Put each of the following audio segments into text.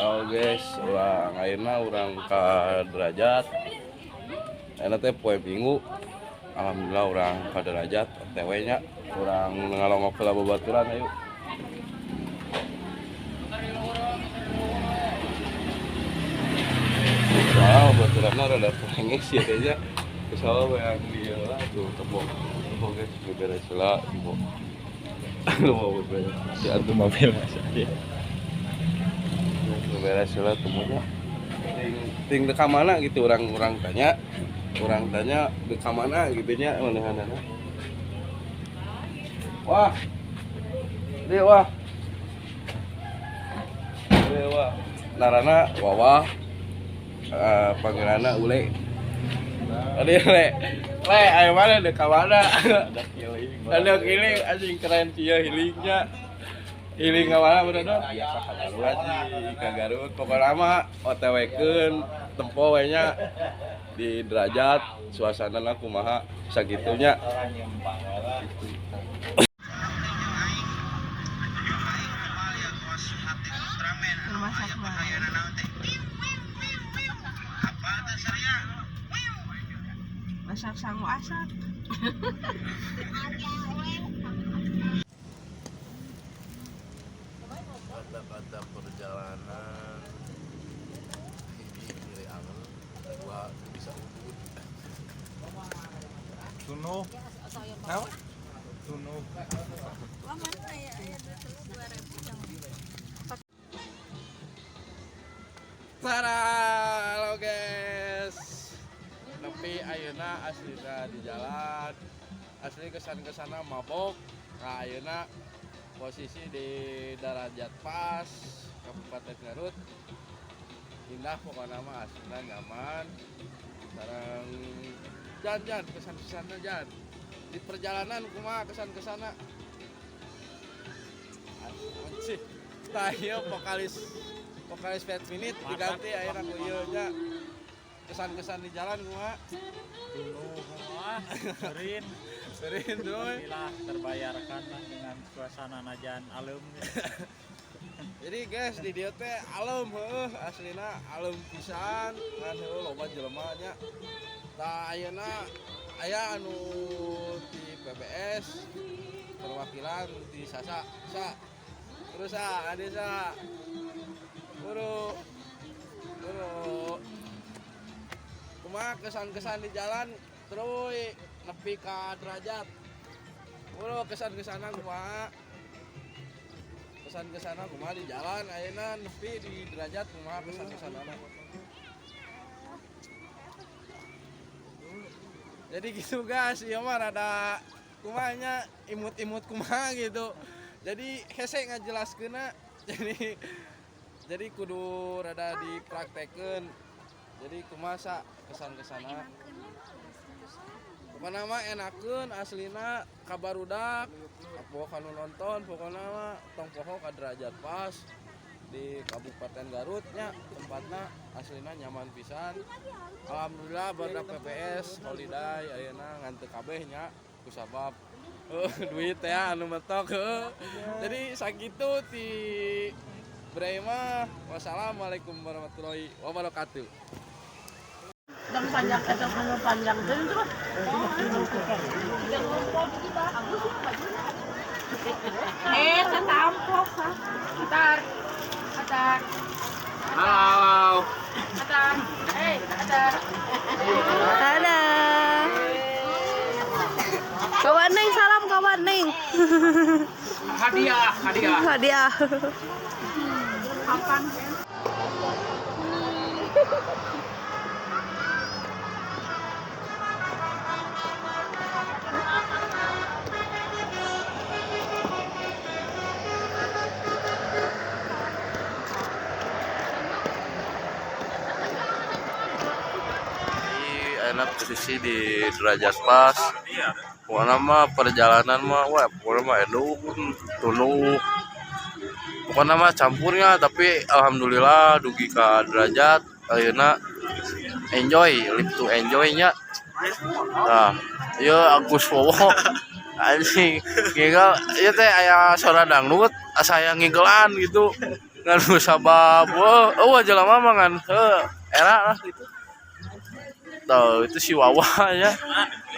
Oh guys, urang ayeuna urang ka Derajat. Ayeuna teh poe Minggu. Alhamdulillah urang ka Derajat OTW nya. Urang ngalongok heula babaturan, ayo. Soalnya babaturanna rada pengis ya kayaknya. Soalnya yang dia lah tuh tembok. Tembok guys, beberes heula tembok. Mau beberes. Si antum mobil masih aja. Beberes heula temboknya. Ting ting deka mana gitu, orang-orang tanya, orang tanya deka mana gitu nya manehanana. Wah, dia wah, dia wah, narana wawah, eh, panggilanna Ule. Tadi Le, Le, ayo mana deka mana? Ada healing. Ada healing, anjing keren sih ya healingnya. Healing ke mana bro? Biasa ka Garut. Anjing ka Garut, pokoknya mah OTW keun tempo we nya di Derajat, suasana kumaha sagitunya. Masak masak sangu asak. Kata-kata perjalanan hiji nyeri angen, dua bisa ubud. Tunuh. Naon? Tunuh. Wah, mana ya? Ya, 2000 yang Tara, halo guys. Nepi ayeuna aslina di jalan. Asli kesan-kesana mabok. Nah, ayeuna posisi di Darajat Pas, Kabupaten Garut. Indah pokoknya mah, aslina nyaman. Sekarang Jan, Jan, kesan-kesannya Jan. Di perjalanan kumaha kesan-kesana? Sih, tah ieu vokalis vokalis Fat Minute diganti akhirnya ku ieu nya. Kesan-kesan di jalan kumaha? Tunuh. Wah, Serin. Serin tuh. Alhamdulillah terbayarkan lah dengan suasana najan alem gitu. Jadi guys, di dieu teh alem heueuh, aslina alem pisan ngan heueuh loba jelema nya. Tah, ayeuna aya anu di PBS, perwakilan di Sasa sa. Terus sa, ade sa. Buru. Buru. Kumaha kesan-kesan di jalan terus nepi ka Derajat? Buru, kesan-kesana kumaha? Kesan-kesana kumaha di jalan ayeuna nepi di Derajat, kumaha kesan-kesanana? Jadi gitu guys, ieu mah rada kumaha nya, imut-imut kumaha gitu. Jadi hese ngajelaskeunna. Jadi kudu rada dipraktekeun. Jadi kumaha sa kesan-kesana? Pokoknya mah enakeun aslina ka barudak. Apa kanu nonton, pokoknya mah tong poho ka Derajat Pas di Kabupaten Garut nya, tempatna aslina nyaman pisan. Alhamdulillah barudak PPS holiday ayeuna ngan teu kabeh nya kusabab duit teh anu mentok heuh. Jadi sakitu ti Bre mah. Wassalamualaikum warahmatullahi wabarakatuh. Yang panjang, yang anu panjang terus. Eh, tetampok ah. Atar. Atar. Halo. Atar. Eh, atar. Dadah. Kawan Neng, salam kawan Neng. Hadiah, hadiah. Hadiah. Kapan? Ini enak posisi di Derajat Pas. Pokoknya mah perjalanan mah wah, pokoknya mah eduk tunuk. Pokoknya mah campurnya, tapi alhamdulillah dugi ka Derajat ayeuna enjoy, live to enjoy nya. Nah, ieu Agus Wowo anjing ngigel ieu teh, aya suara dangdut asa aya ngigelan gitu. Ngan sabab wah jelema mah ngan heuh era lah gitu. Tuh, itu si Wawa ya.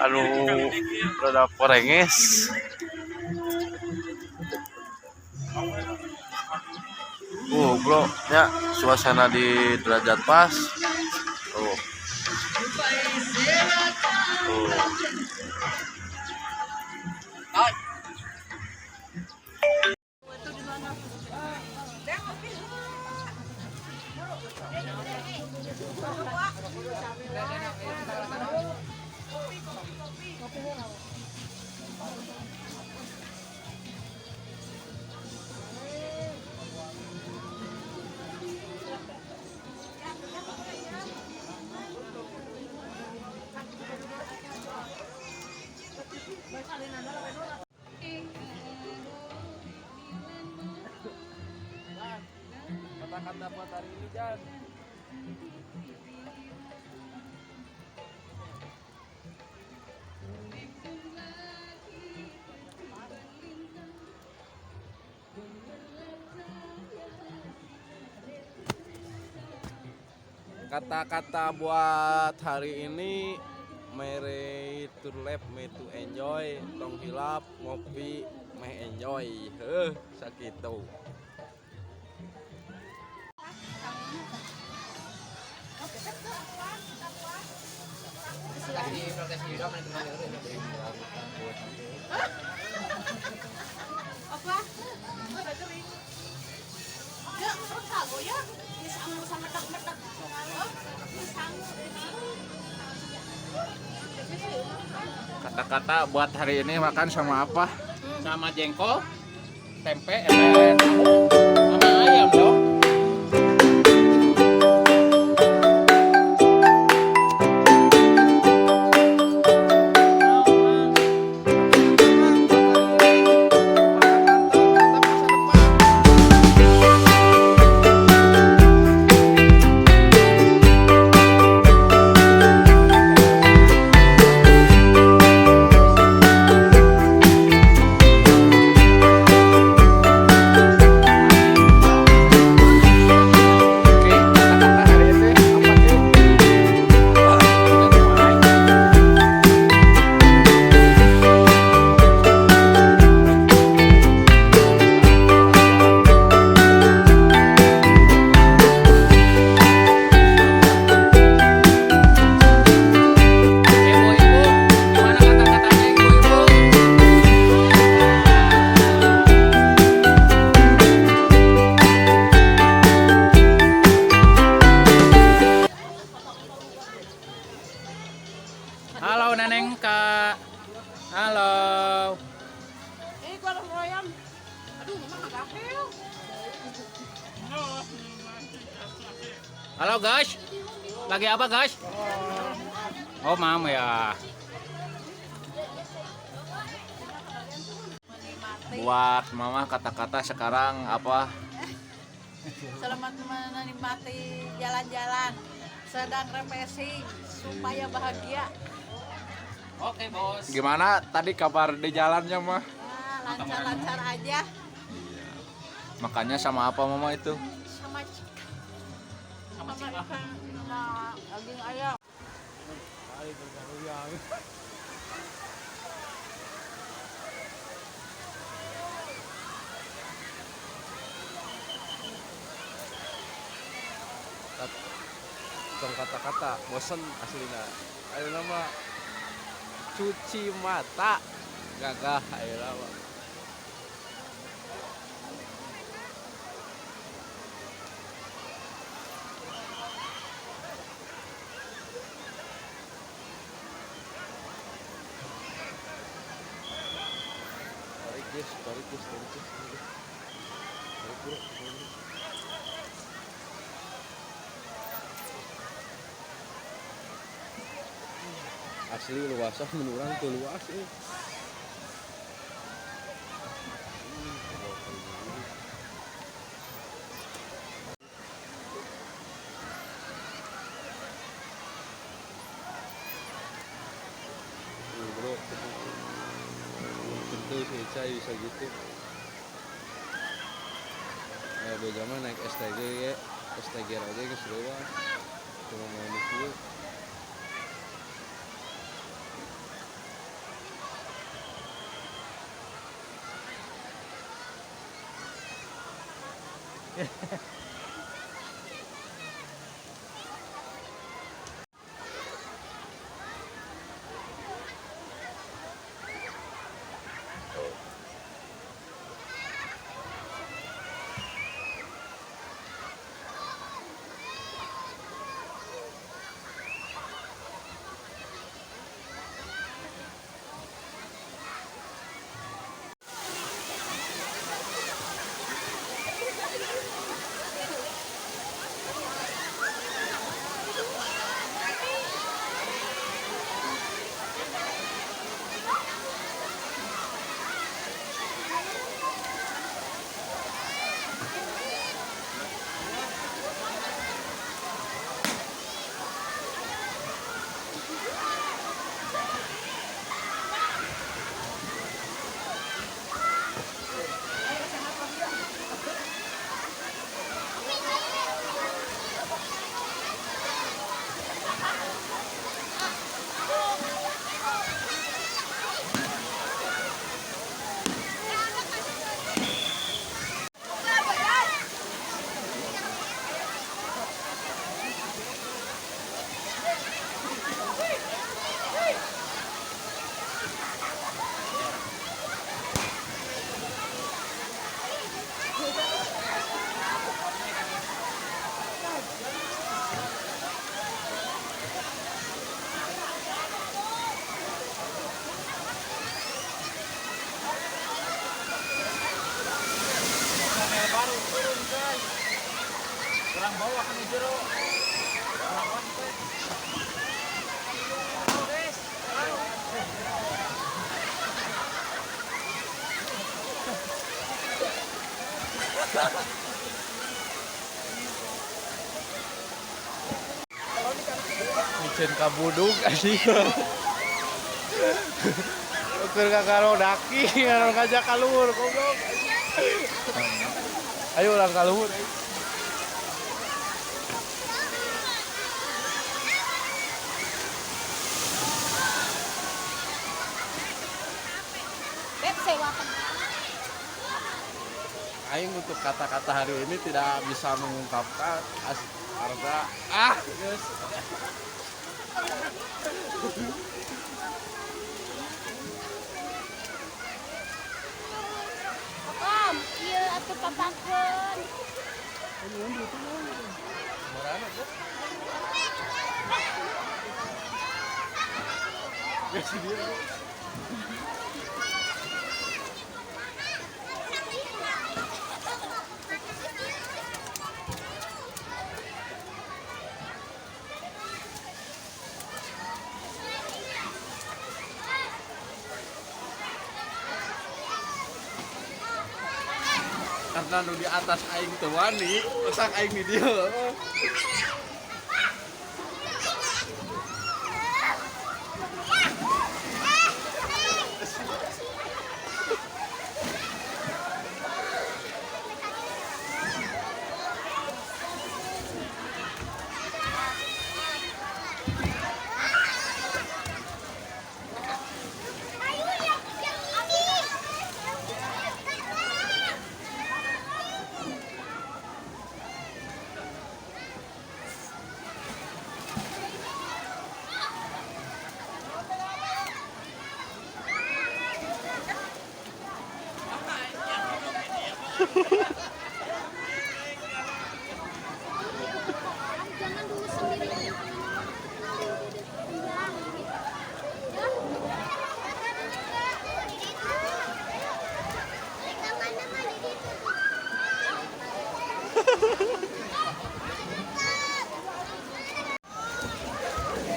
Anu rada porenges. Bro, ya suasana di Derajat Pas. Tuh. Tuh. Kata-kata buat hari ini, Jan. Kata-kata buat hari ini, mere turlep, me to enjoy, tong hilap, ngopi, meh enjoy. Heuh, sakitu. Apa? Ya, sago ya. Sama metek-metek. Kata-kata buat hari ini makan sama apa? Sama jengkol, tempe, tahu, sama ayam dong. Oke, kata-kata hari ini apa sih? Ibu-ibu, gimana kata-katanya ibu-ibu? Halo Neneng Kak. Halo. Gua harus ayam. Aduh, mama gahel. Halo guys. Lagi apa guys? Oh, mam ya. Buat mama kata-kata sekarang apa? Selamat menikmati jalan-jalan. Sedang refreshing supaya bahagia. Oke, Bos. Gimana tadi kabar di jalannya, mah? Nah, lancar-lancar aja. Makannya sama apa mama itu? Sama chicken. Sama ikan, sama daging ayam. Tong kata-kata bosen aslina. Ayo nama cuci mata gagah ayo nama. Tarik guys, tarik guys, tarik guys. Tarik bro, tarik. Asli luasan menurang tuh luas eh. Bro, belum tentu sih saya bisa gitu. Beja mah naik STG ge, STG oge geus leuwat. Cuma main di kieu. Baru turun guys. Kurang bawa kan jero. Lawan teh. Guys. Micen kabudug anjing. Ukur kakaro daki, ngaron ngajak ka luhur goblok. Ayo urang ka luhur. Beb sewa Aing untuk kata-kata hari ini tidak bisa mengungkapkan karena guys. Om, ieu atuh papakeun. Marana tuh. Guys, dia. Karena nu di atas aing teu wani, masak aing di dieu. Jangan dulu sendiri.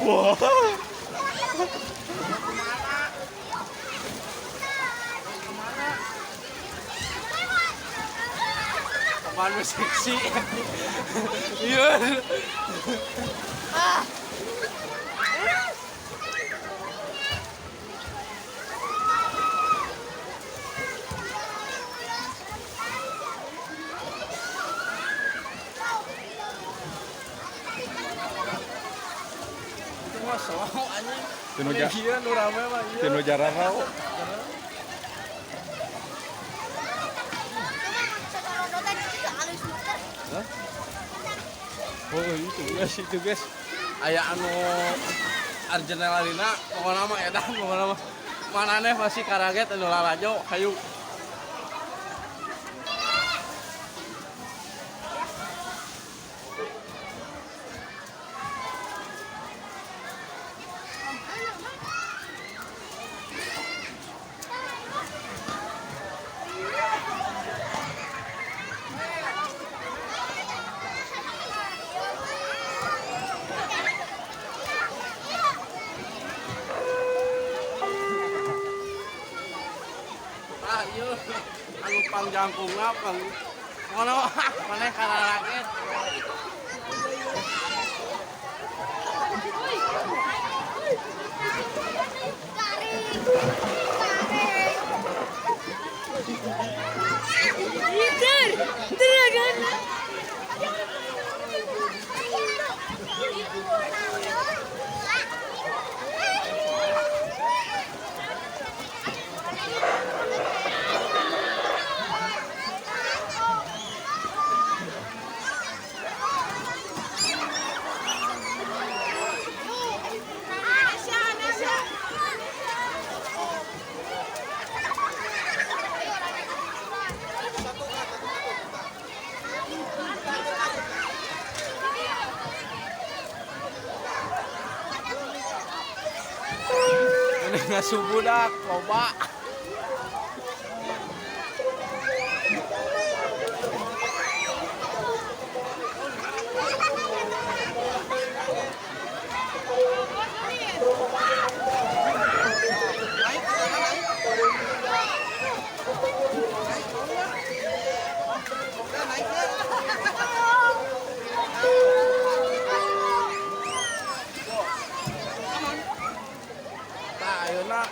Wah. Apaan lu seksi? Iya. Ah. Oh, anjing. Tinu nu rame mah ieu. Tinu jararau. Hah? Oh, itu guys, itu guys. Aya anu adrenalina pokona mah edan pokona mah. Mananeh pasti karaget anu lalajo hayu. Anu pangjangkungna pang ngono maneh kararaget. Lider, dragon. Ngasuh budak loba.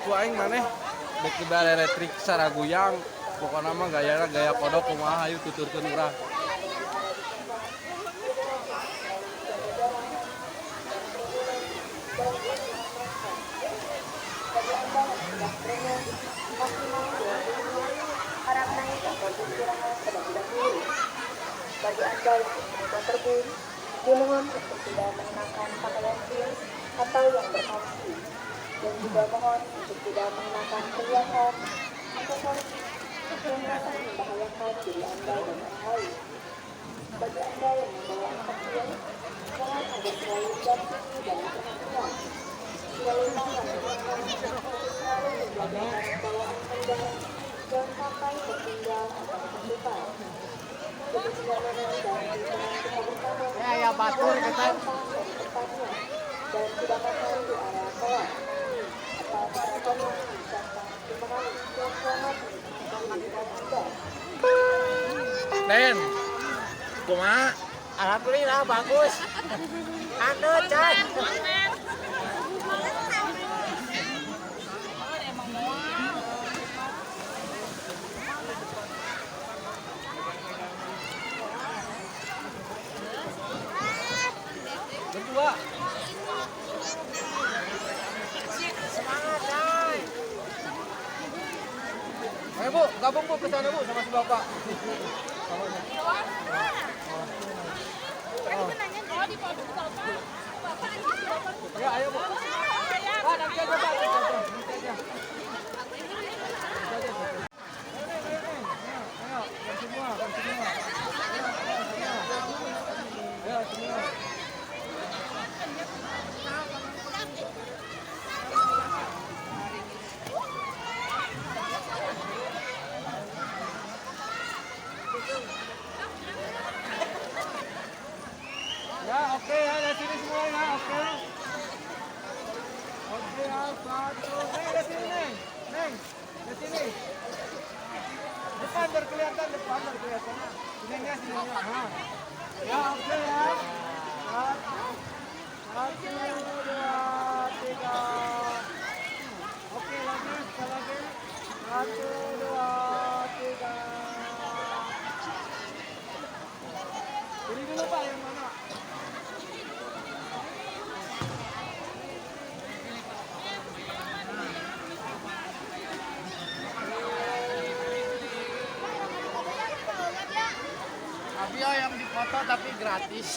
Ku aing maneh dek dibarere trik saraguyang pokona mah gayana gaya kodok kumaha hayu tuturkeun urang. Bagi Anda yang ingin waterboom, dimohon untuk tidak mengenakan pakaian jeans atau yang berkangsi. Dan juga mohon untuk tidak mengenakan perhiasan atau koleksi yang dapat membahayakan diri Anda dan orang lain. Bagi Anda yang membawa anak kecil, mohon agar selalu didampingi dan diperhatikan. Tidak lupa lakukan untuk selalu menjaga bawaan Anda, jangan sampai tertinggal atau terlupa. Demi kenyamanan dan keamanan kita bersama, ya, batur, kata. Tempatnya dan tidak makan di area kolam. Den, kumaha? Alhamdulillah bagus. Anu can. Berdua. Ayo Bu, gabung Bu ke sana Bu sama si Bapak. Ya, ayo Bu. Pak, nanti aja Pak. Nanti aja. Ayo, semua, semua. Ayo, semua. Ya, oke ya, dari sini semua ya, oke. Oke ya, satu. Neng, dari sini, Neng. Neng, dari sini. Depan biar kelihatan, depan biar kelihatan. Sininya, sininya. Ha. Ya, oke ya. Satu, dua, tiga. Oke, lagi, sekali lagi. Satu, dua, tiga. Ini dulu Pak, yang mana? Tapi gratis.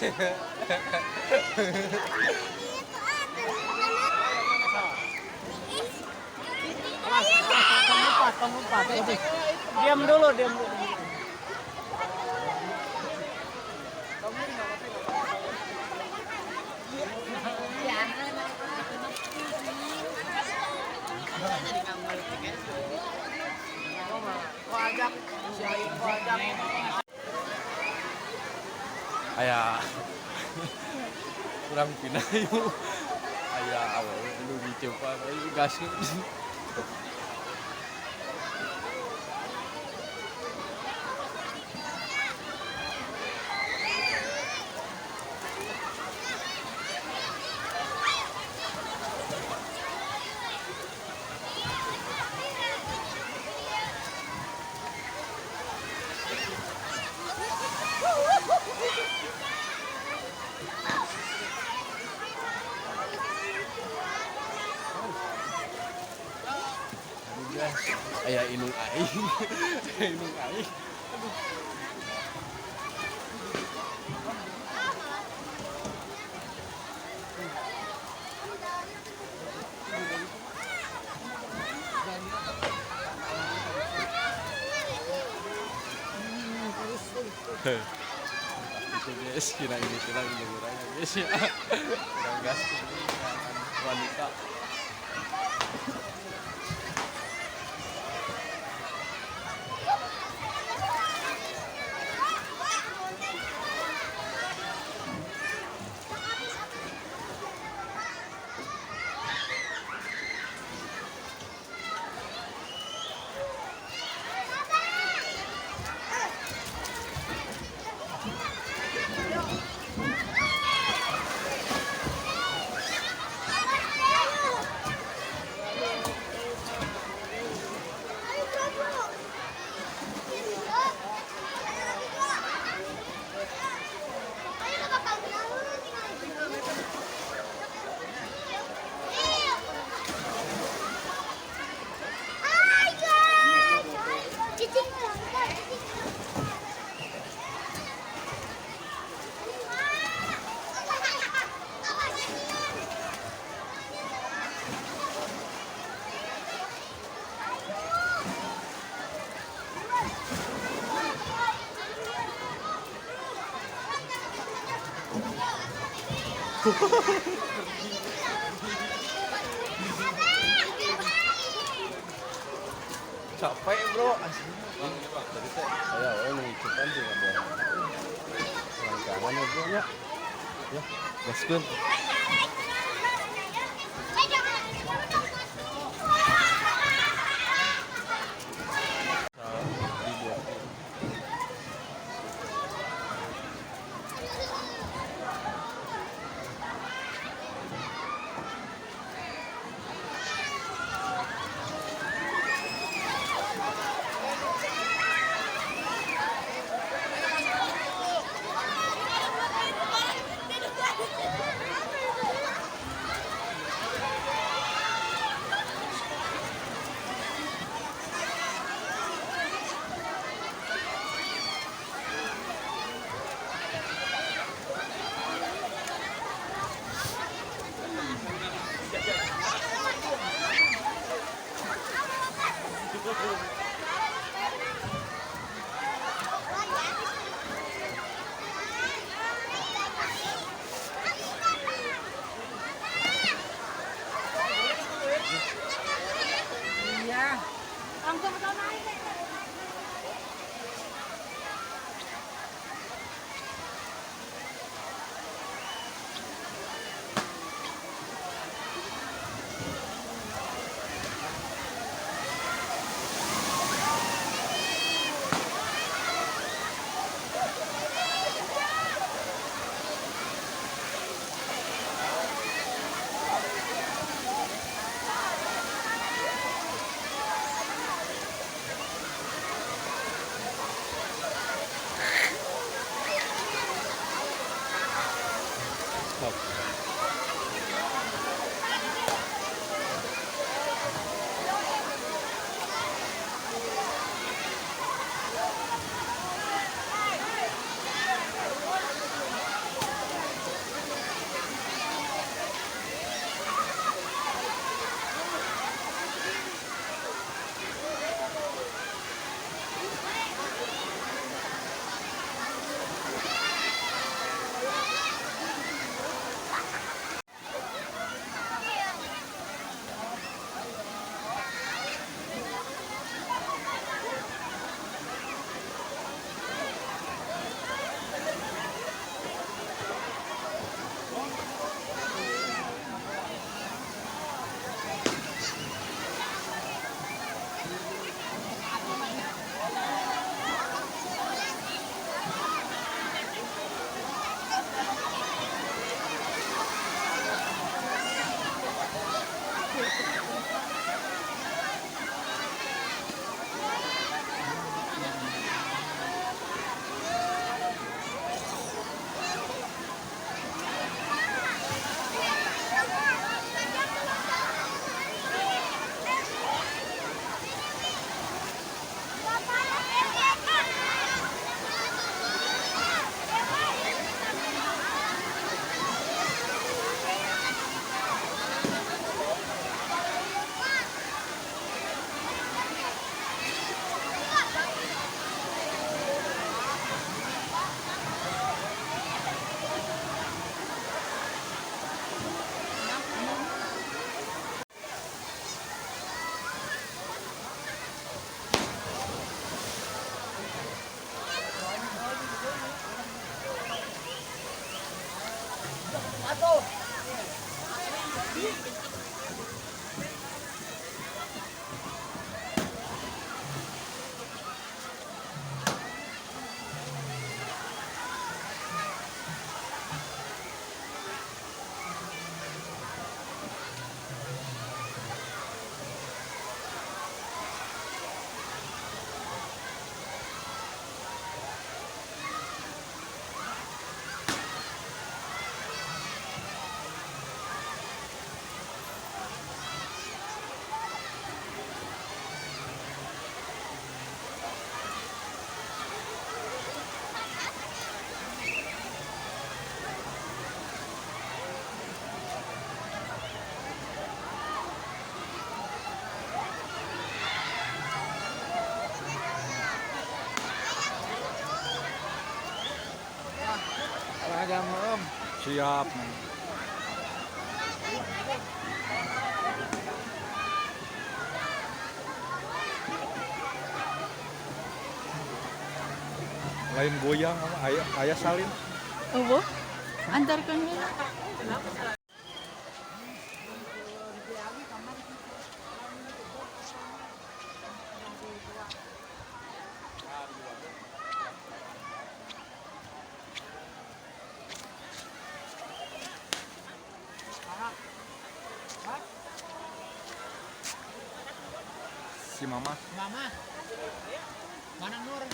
Tong empat. Diam dulu, diam dulu. Aya kurang pindah yuk. Aya awewe nu dicepan ayo gas. Aya inung aing. Inung aing. Aduh. Itu guys, kira ini kira ini guys ya. Kurang gas wanita. Capek bro, asli. Tadi teh saya awalnya ngikutan sih nggak bohong. Kurang ya bro ya. Ya, gaskeun. Siap. Lain goyang sama ayah salin. Oh, antarkan heula. Si Mama. Mama. Mana Nur?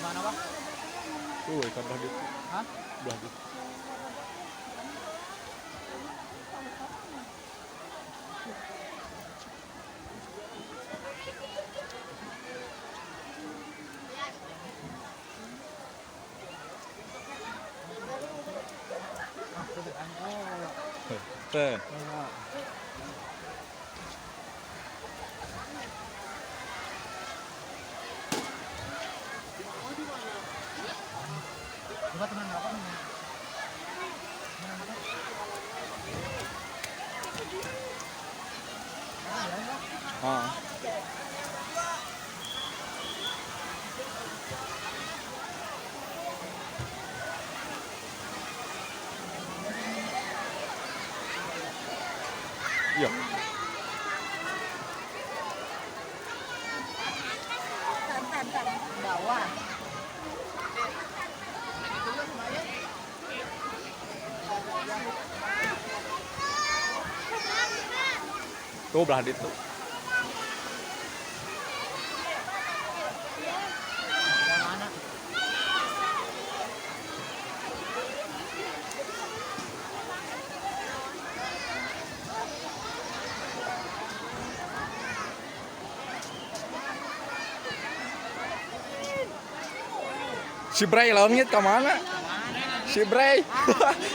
Mana, Bang? Tuh, ikan belah gitu. Hah? Belah gitu. Teh. Coba teman rokok nih. Ah. Iya. Bawah. Tuh belah itu. Mana? Si Bray leungit ke mana? Si Bray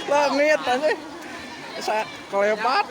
leungit anjing. Sa kelepat.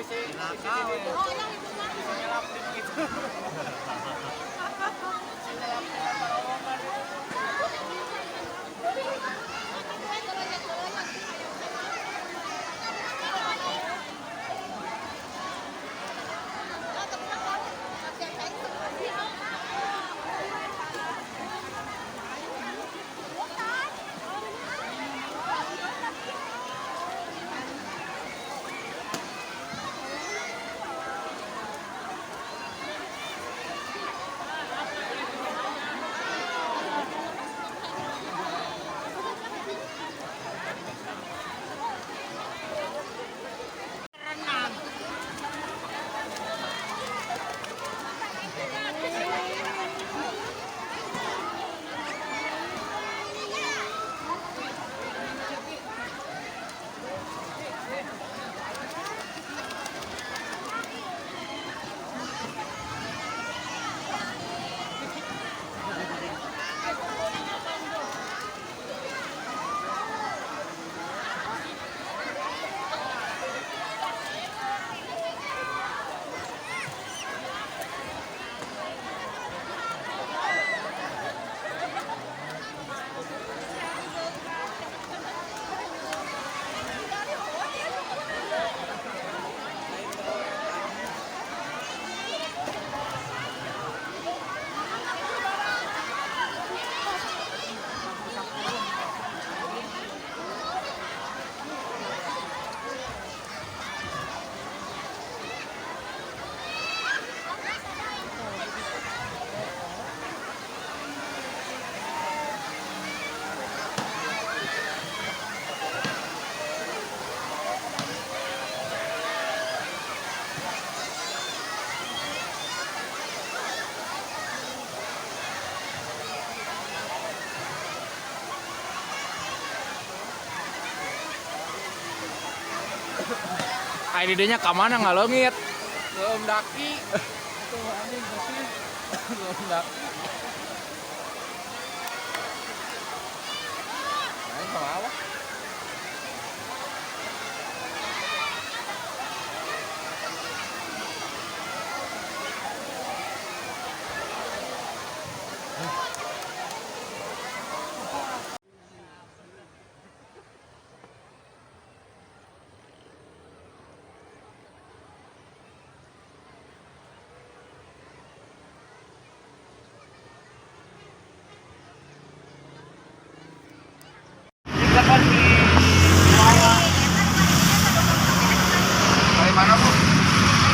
ID-nya ke mana nggak leungit? Belum daki. Tuh anjing bersih. Belum daki. Main sama apa?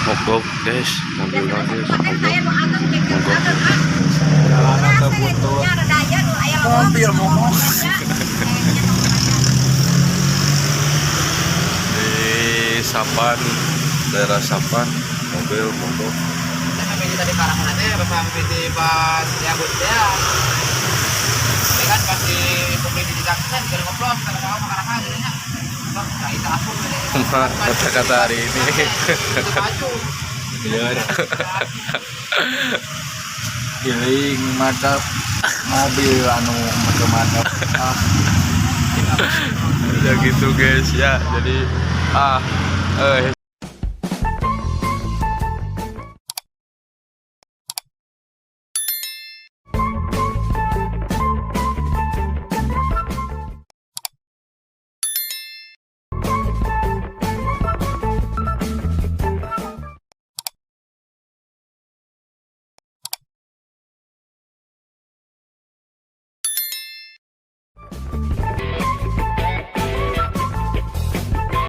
Mogok guys, mobilnya guys, mogok. Mogok. Jalanan terputus. Mobil mogok. Di Sapan, daerah Sapan, mobil mogok. Sampai kita di Karangan teh, pas sampai di pas nyabut ya. Ya kan pas di pembeli di Jaksa kan ngobrol sama sama Karangan jadinya. Bang, nah itu aku Kata-kata hari ini. Itu maju. Iya. Healing mantap mobil anu macam-macam. Ah, Ya gitu guys ya. Jadi ah eh